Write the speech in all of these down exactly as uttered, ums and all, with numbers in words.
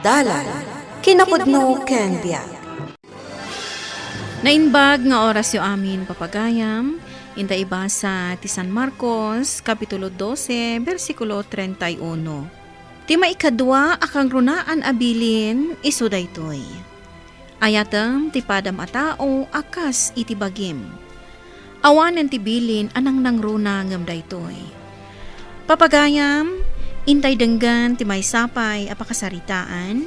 Dalan, kinapudno ken biag. Naimbag nga orasyo amin, papagayam. Inta ibasa ti San Marcos, Kapitulo dose, bersikulo treinta y uno. Ti maikadua a kangrunaan a bilin, isu daytoy: Ayatem ti padam a tao a kas iti bagim. Awanen ti bilin a nangnangruna ngem daytoy. Papagayam, intay denggen ti maysa pay a pakasaritaan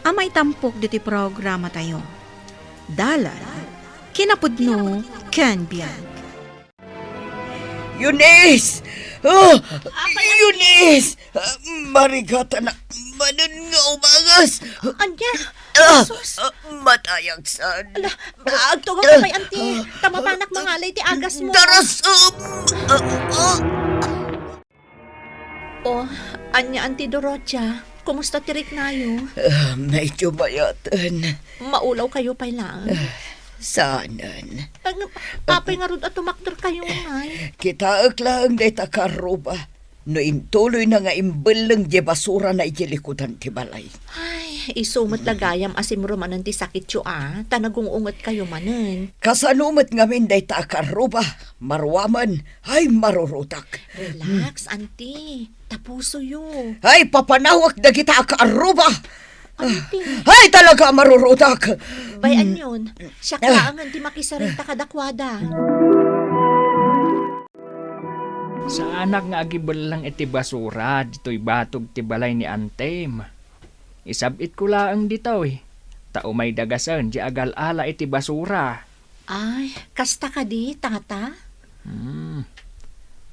a maitampok ditoy programatayo. Dalan, kinapudno, ken biag. Eunice! Ah, Eunice! Ah, marigatanak manen nga umangas! Ania? Ah, Jesus! Ah, matayag san. Ala, agtugawka pay, Auntie. Ta mapanak mangalay ti agasmo. Darasem! Ah, ah. Oh, ania, Auntie Dorothea? Kumusta ti riknayo? Ah, medyo mayaten. Maulawkayo pay laeng? Ah, saanen. Ang, apay ngarud a tumakderkayo ngay? Kitaek laeng dayta kaarruba no intuloyna nga imbelleng diay basurana idiay likudan ti balay. Ay, isu met la gayam a simremanen ti sakityo a, ta nagung-ungetkayo manen. Kasano met ngamin dayta a kaarruba? Maruamen, ay, marurutak. Relax, Auntie. Tapusoyo. Ay, papanawek dagita a kaarruba! Auntie. Ay, talaga, marurutak! Bay-anyon, siak laengen ti makisarita kadakuada. Saanak nga agibelleng iti basura ditoy batog ti balay ni Antem. Isab-itko laeng ditoy, ta umay dagasen diay agal-ala iti basura. Ay, kasta kadi, Tata? Hmm.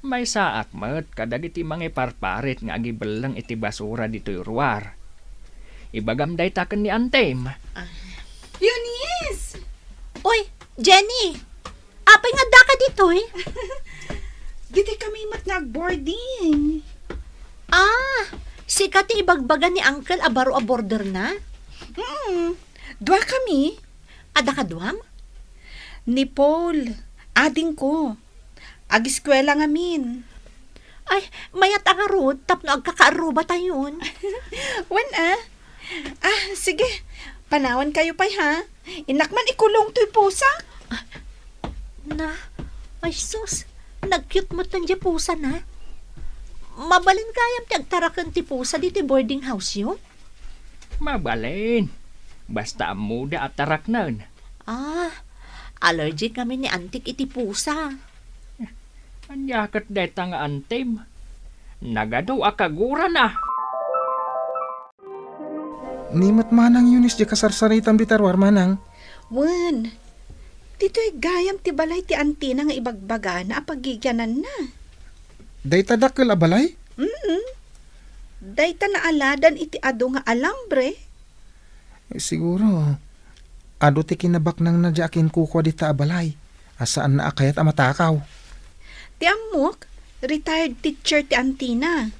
Maysaak met kadagiti mangiparparit nga agibelleng iti basura ditoy ruar. Ibagam dayta ken ni Antem. Ah. Eunice! Uy, Jenny! Apay nga addaka ditoy? Ditoy kami met nga agboarding. Ah, sika ti ibagbaga ni Uncle a baro a boarderna? Mm, dua kami. Adda kaduam? Ni Paul, adingko. Ageskuela ngamin. Ay, mayat a ngarud tapno agkakaarrubatayon. Wen a. Ah, sige. Panawankayo pay, ha? Innak man ikulong toy pusa. Na, ay sus, nag-cute met diay pusana. Mabalin gayam ti agtaraken ti pusa ditoy boarding house-yo? Mabalin. Basta ammoda a taraknen. Ah, allergic ngamin ni Antik iti pusa. Ania ket dayta nga Antem? Nagadu a kagurana. Ni met manang Eunice diay kasarsaritam dita ruar, manang? Wen, ditoy gayam ti balay ti antina nga ibagbagana a pagigiananna. Dayta dakkel a balay? Mm. Dayta naaladan iti adu nga alambre. Eh, siguro, adu ti kinabaknangna diay akinkukua dita a balay a saanna a kayat a matakaw. Ti ammok, retired teacher ti antina.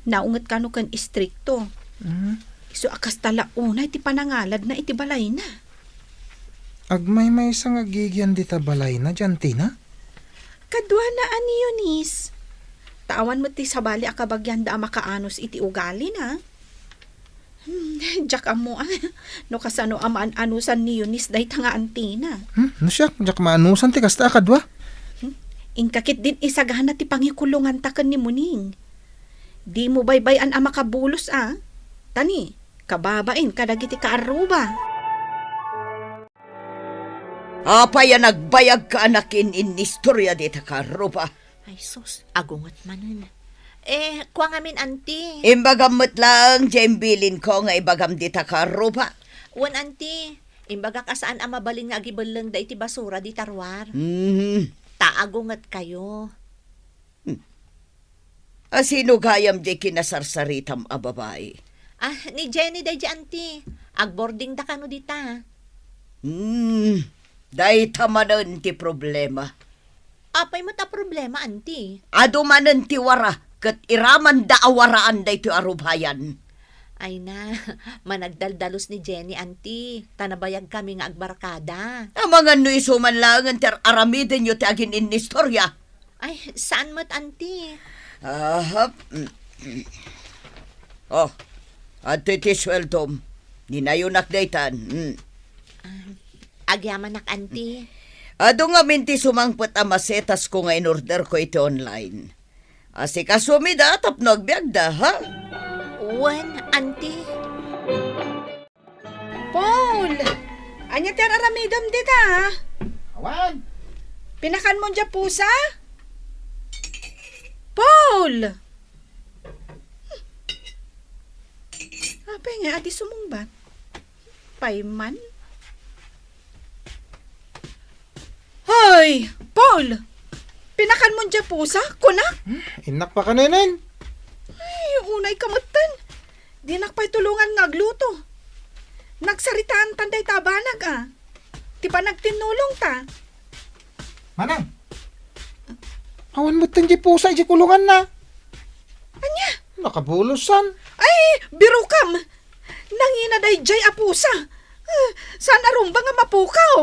Naunget kano ken istrikto. Hmm. Isu a kasta la unay ti panangaladna iti balayna. Agmaymaysa nga agigian dita balayna diay antina? Kaduana a ni Eunice. Ta awan met ti sabali a kabagianda a makaanus iti ugalina. Hmm, diak ammo, ah, no kasano a maan-anusan ni Eunice dayta nga antina. Hmm, no siak, diak maanusan ti kasta a kadua. Hmm, inka ketdin isagana ti pangikulonganta ken ni Muning. Dimo baybay-an a makabulos, ah. Tani, kababain kadagiti kaarruba. Apay a nagbayagka a nakin-innistoria dita kaarruba? Ay sus, agunget manen. Eh, kua ngamin, Anti. Imbagam met laeng diay imbilinko nga ibagam dita kaarruba. Wen, Anti. Imbagak a saan a mabalin nga agibelleng daytoy basura dita ruar. Mhm. Ta agungetkayo. Hmm. A sino gayam diay kinasarsaritam a babai? Ah, ni Jenny daydiay, Anti. Agboardingda kano dita. Hmm. Dayta manen ti problema. Apay met a problema, Anti? Adu manen ti wara, ket iramanda a waraan daytoy a rubayan. Ay na, managdaldalus ni Jenny, Anti, ta nabayagkami nga agbarkada. Amangan no isu man laengen ti ar-aramidenyo ti agin-innistoria. Ay, saan met, Anti? Ahap. Oh, Adtoy ti sueldom. Dinayonak daytan. Mm. Ah, agyamanak, Auntie. Adu ngamin ti sumangpet a masetasko nga inorderko iti online. Asikasuem ida tapno agbiagda, ha? Wen, Auntie. Paul! Ania ti ar-aramidem dita, ha? Awan! Pinakanmon diay pusa? Paul! Apay nga adi sumungbat? Payman? Hoy, Paul! Pinakanmon diay pusa, kunak? Hmm, innak pa kanenen. Ay, unay ka metten. Dinak pay tulongan nga agluto. Nagsaritaantan dayta a banag, a. Ti panagtinnulongta. Manang, awan metten diay pusa idiay kulonganna. Ania? Nakabulosan. Ay, birokam! Nangina daydiay a pusa. Ah, saan a rumba nga mapukaw?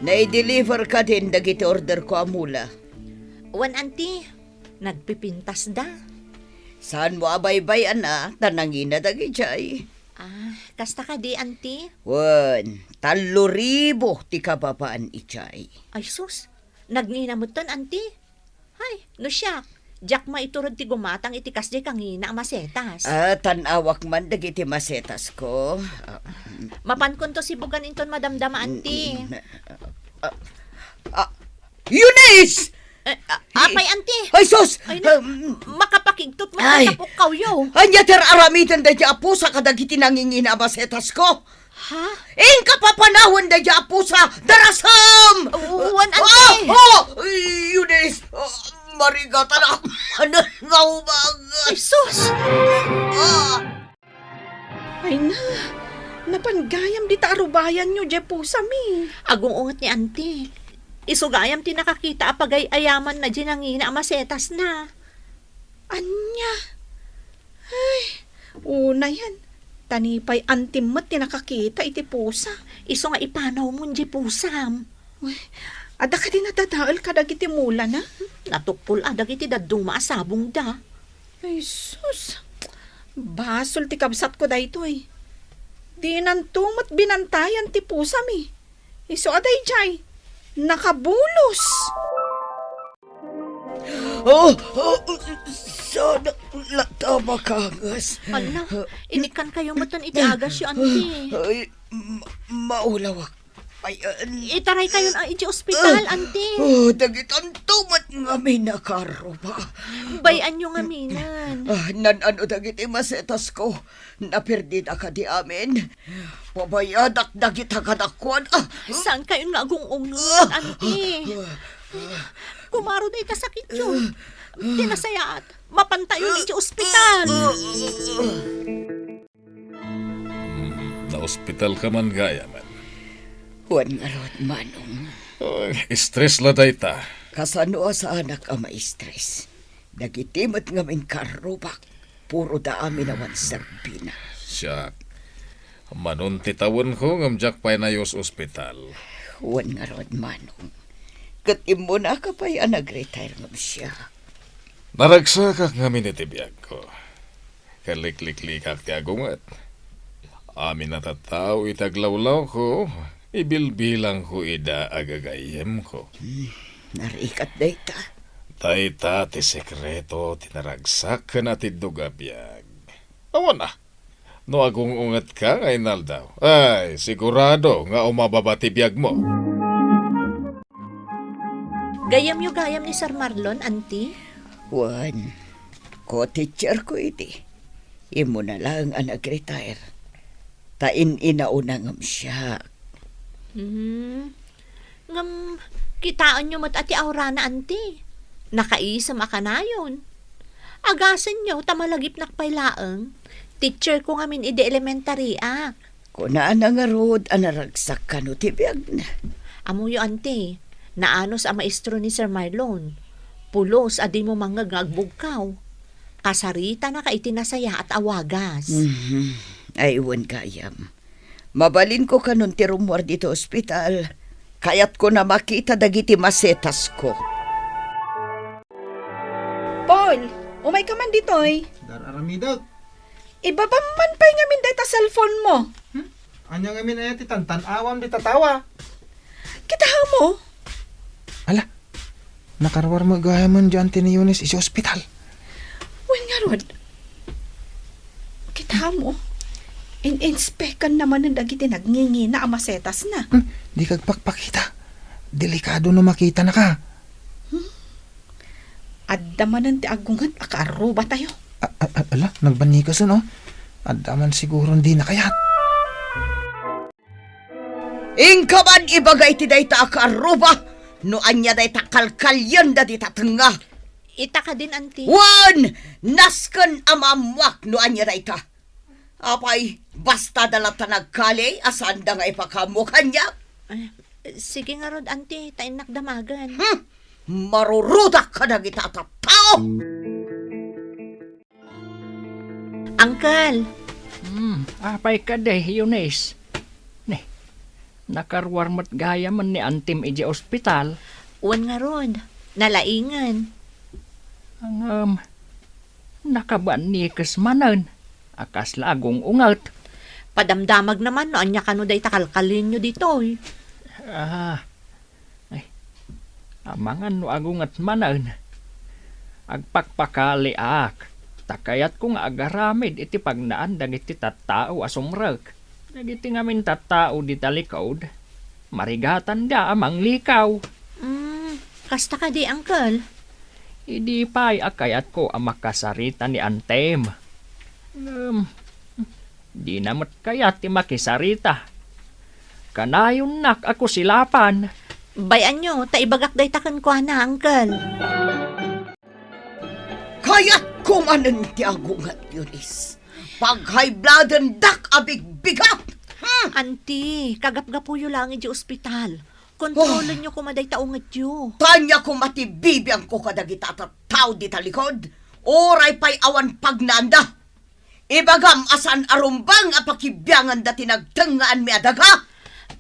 Nai-deliver kadin dagiti orderko a mula. Wen, Auntie, nagpipintasda. Saanmo a baybay-an a ta nangina dagidiay? Ah, kasta kadi, Auntie? Wen, tallo ribu ti kababaan idiay. Ay sus, nagngina metten, Auntie. Hay, no siak, diak maiturod ti gumatang iti kasdiay kangina a masetas. Ah, tan-awak man dagiti masetasko. Ah. Mapankonto sibugan inton madamdama, Auntie. Mm, ah, ah, Eunice! Eh, a-, apay, Auntie? Ay, sus! Ay, na-, Um, makapakigtot man ay, ta pukawyo. Ania ti ar-aramiden daydiay a pusa kadagiti nangingina a masetasko? Ha? Inka papanawen daydiay a pusa! Darasam! Wen, Auntie. Ah! Ah! Eunice! Ah, marigatanak manen nga umagas! Ay, sus! Ah! Ay na, napan gayam dita a rubayanyo diay pusami. Agung-unget ni Auntie. Isu gayam ti nakakita a pagay-ayamanna diay nangina a masetasna. Ania? Ay, unayen, ta ni pay Auntie met ti nakakita iti pusa. Isu nga ipanawmon diay pusam. Uy, adda kadi nadadael kadagiti mulana? Natukpol a dagiti dadduma a sabongda. Ay, sus! Basol ti kabsatko daytoy. Dinanto met binantayan ti pusami. Isu a daydiay, nakabulos. Oh, oh, sana latta makangas. Ala, inikkankayo metten iti agasyo, Auntie. Ay, ma-, maulawak. Ay, ah, itaraykayon a iti ospital, Auntie. Oh, dagitanto met ngamin a karruba. Bay-anyo ngaminen. Ah, naan-ano dagiti masetasko? Naperdida kadi amin? Pabayadak dagita kadakuada. Saankayon nga agung-unget, Auntie? Kumaro dayta sakityo. Ti nasayaat, mapantayon iti ospital. Hmm, naospitalka man gayamen? Wen ngarud, Manong. Ay, stress la dayta. Kasano a saanak a ma-stress? Dagiti met ngamin karrubak, puro da amin awan serbina. Siak, manon ti tawenko ngem diak pay naius-ospital. Wen ngarud, Manong. Ket immunaka pay a nag-retire ngem siak. Naragsakak ngamin iti biagko. Ket likliklikak ti agunget. Amin a tattao iti aglawlawko, ibilbilangko ida a gagayyemko. Hmm, narigat dayta. Dayta ti sekreto ti naragsak ken atiddog a biag. Awan a, no agung-ungetka nga inaldaw, ay, sigurado nga umababa ti biagmo. Gayyemyo gayam ni Sir Marlon, Auntie? Wen, co-teacherko idi. Immuna laeng a nag-retire. Ta in-inauna ngem siak. Hmm. Ngem, kitaenyo met a ti aurana, Auntie. Nakaisem a kanayon. Agasenyo ta malagipnak pay laeng. Teacherko ngamin idi elementary-ak. Kunana ngarud a naragsak kano ti biagna. Ammoyo, Auntie, naanus a maestro ni Sir Marlon. Pulos a dimo mangngeg nga agbugkaw. Kasaritanaka iti nasayaat a wagas. Mhm. Ay, wen gayam. Mabalinko kanon ti rummuar ditoy ospital. Kayatko a makita dagiti masetasko. Paul, Umayka man ditoy. Dar-aramidek. Ibabam man pay ngamin dayta cellphone mo. Hmm? Ania ngamin aya ti tantan-awam dita tawa? Kitamo? Ala, nakaruar met gayamen diay anti ni Eunice iti ospital. Wen ngarud, kitamo? In-inspekanna manen dagiti nagngingina a masetasna. Hmm, dika agpakpakita. Delikado no makitanaka. Hmm? Adda manen ti agunget a kaarrubatayo. A-, a-, a-, ala, nagbannikasen, oh. Adda man siguron dina kayat. Inka man ibaga iti dayta a kaarruba no ania dayta kalkalienda dita tengnga. Ita kadin, anti? Wen, nasken a maammuak no ania dayta. Apay, basta da latta nagkali a saanda nga ipakaammo kaniak? Eh, sige ngarud, anti, ta innak damagen. Hmm! Marurudak kadagita a tattao! Uncle! Hmm, apay kadi, Eunice? Ni, nakaruar met gayamen ni antim idiay ospital? Wen ngarud, nalaingen. Ngem, nakabannikes manen a kasla agung-unget. Padamdamagna man no ania kano dayta kalkalienyo ditoy. Ah, ay, amangan no agunget manen. Agpakpakaliak, ta kayatko nga agaramid iti pagnaan dagiti tattao a sumrek. Dagiti ngamin tattao dita likud, marigatanda a manglikaw. Mm, kasta kadi, Uncle? Idi pay a kayatko a makasarita ni antim. Ngem, dina met kayat ti makisarita. Kanayonnak a kusilapan. Bay-anyo, ta ibagak dayta kenkuana, Uncle. Kayatko manen ti agunget, Eunice. Pag-high bloodendak a bigbigat! Hmm! Anti, kagapgapuyo laeng idiay ospital. Kontrolenyo koma dayta ungetyo. Tanya koma ti bibiangko kadagita a tattao dita likud. Uray pay awan pagnaanda. Ibagam a saan a rumbeng a pakibianganda ti nagtengngaanmi a daga.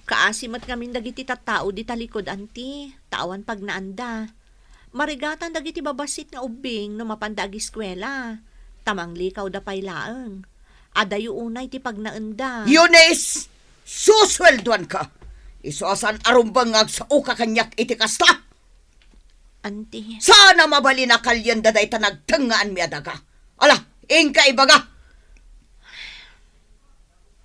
Kaasi met ngamin dagiti tattao dita likud, anti, ta awan pagnaanda. Marigatan dagiti babassit nga ubbing no mapanda agiskuela, ta manglikawda pay laeng. Adayo unay ti pagnaenda. Eunice, susueldoanka. Isu a saan a rumbeng nga agsaoka kaniak iti kasta. Anti. Saan a mabalin a kalienda dayta nagtengngaanmi a daga. Ala, inka ibaga.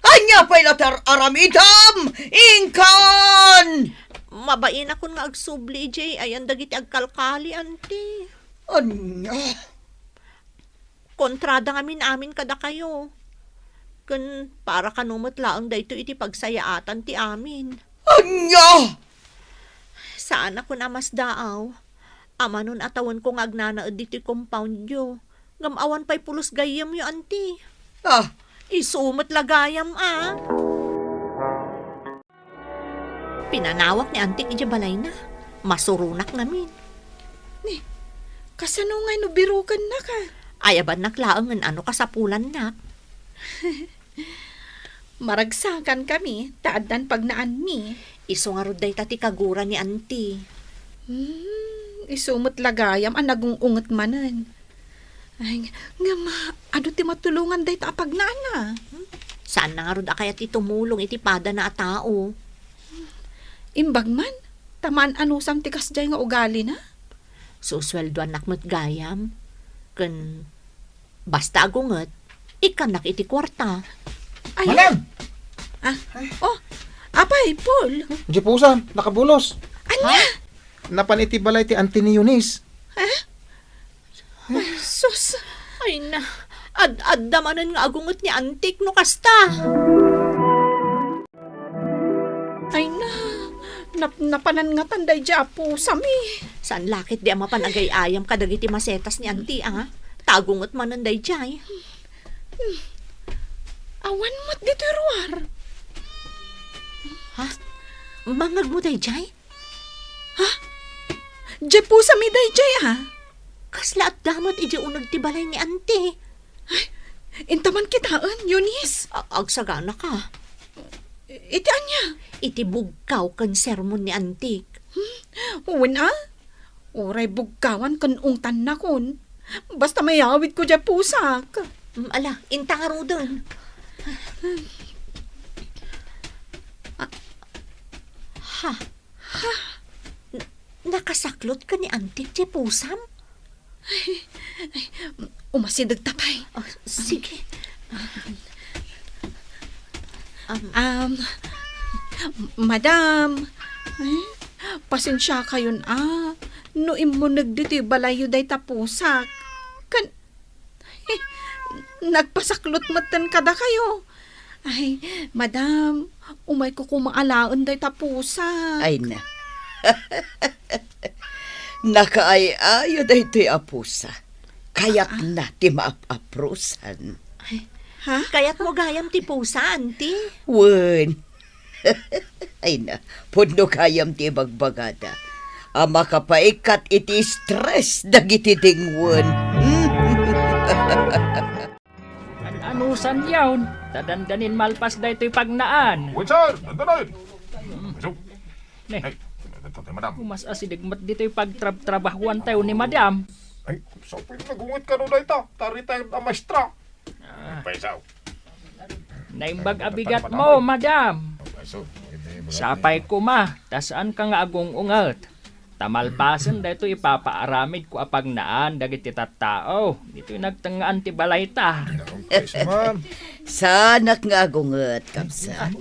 Ania pay la ti ar-aramidem? Inkan! Mabainakon nga agsubli idiay ayan dagiti agkalkali, anti. Ania? Kontrada ngamin amin kadakayo. Ken para kano met laeng daytoy iti pagsayaatan ti amin. Ania? Saanakon a masdaaw. Amanon a tawenko nga agnanaed ditoy compoundyo. Ngem awan pay pulos gayyemyo, anti. Ah. Isu met la gayam, a. Pinanawak ni antik idiay balayna. Masuronak ngamin. Ni, kasano ngay no birukennak, a? Ayabannak laeng ngem no kasapulannak. Maragsakankami, ta addan pagnaanmi. Isu ngarud dayta ti kagura ni anti. Hmm, isu met la gayam a nagung-unget manen. Ay, ngem, adu ti matulongan dayta a pagnaanna. Hmm? Saan na ngarud a kayat ti tumulong iti padana a tao? Imbag man, ta maan-anusam ti kasdiay nga ugalina. Susueldoannak met gayam, ken basta agunget, ikkannak iti kuarta. Ay. Manang! Ah, oh, apay, Paul. Diay pusan, nakabulos. Ania? Ha? Napan iti balay ti anti ni Eunice. Ha? Ay, sus. Ay na, ad-adda manen nga agunget ni antik no kasta. Ay na, nap-, napanan ngatan daydiay a pusami. Saan la ketdi a mapan agay-ayam kadagiti masetas ni anti, a? Tago met manen daydiay. Hmm. Awan met ditoy ruar. Ha? Mangngegmo daydiay? Ha? Diay pusami daydiay, a? Kasla adda met idiay uneg ti balay ni anti. Ay, inta man kitaen, Eunice. A-, agsaganaka. Iti ania? Iti bugkaw ken sermon ni antik. Hmm? Wen a? Uray bugkawan ken ungtannakon. Basta mayawidko diay pusak. Mm, ala, inta ngaruden. Ah, ha? Ha? N-, nakasaklot ka ni Antit diay pusam? Ay, ay, umasidegta pay. Ah, sige. Um, Um, Madam, ay, pasensiakayon a no immuneg ditoy balayyo dayta pusak. Kan, nagpasaklot metten kadakayo. Ay, Madam, umayko koma alaen dayta pusak. Ay na. Nakaay-ayo daytoy a pusa. Kayatna ti maap-aprosan. Ay, ha? Kayatmo gayam ti pusa, Anti? Wen. Ay na, pudno gayam ti ibagbagada a makapaikkat iti stress dagiti dingwen. An-anusan yaon, ta dandanin malpas daytoy pagnaan. Wen, sir, dandanin. Isu. Ne. Ay, ito, ito, madam. Mas asideg met ditoy pagtrab-trabahuan tayo ni madam. Ay, sapay nagunget kano dayta, tari tayo a maestra. Ah. Paisaw. Naimbag a bigat mo, madam. Paisaw. Sapay koma, ta saan ka nga agung-unget. Ta malpasen daytoy ipapaaramid ko a pagnaan dagiti tattao. Ditoy nagtengngaan ti balayta. Ma'am. Saanak nga agunget, kabsat.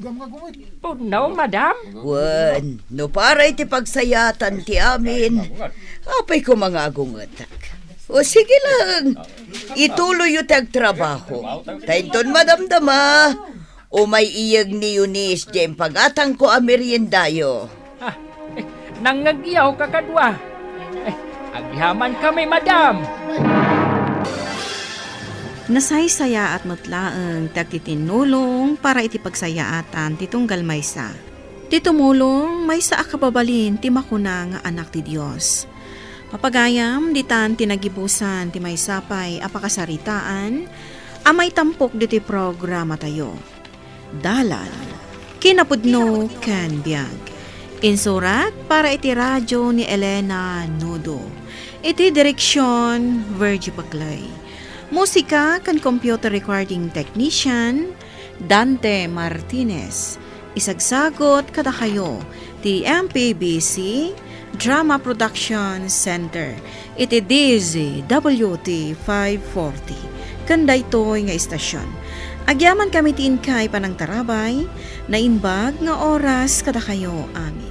Pudno, madam. Wen, no para iti pagsayaatan ti amin, apay koma nga agungetak. O sige lang, ituloyyo ti agtrabaho. Ta inton madamdama, umay iyeg ni Eunice diay impagatangko a meriendayo. Ah, eh, nangngegyo, kakadua. Eh, agyamankami, madam. Nasaysayaat met laeng ti agtitinnulong para iti pagsayaatan ti tunggal maysa. Ti tumulong, maysa a kababalin ti makuna nga anak ti Dios. Papagayam, ditan ti nagibusan ti maysa pay a pakasaritaan a maitampok ditoy programatayo. Dalan, kinapudno ken biag. Insurat para iti radyo ni Elena Nudo. Iti direksyon, Virgie Paclay. Musika ken computer recording technician, Dante Martinez. Isagsagut kadakayo ti M P B C Drama Production Center iti D Z W T five forty ken daytoy nga istasyon. Agyamankami ti inkay panangtarabay, naimbag nga oras kadakayo amin.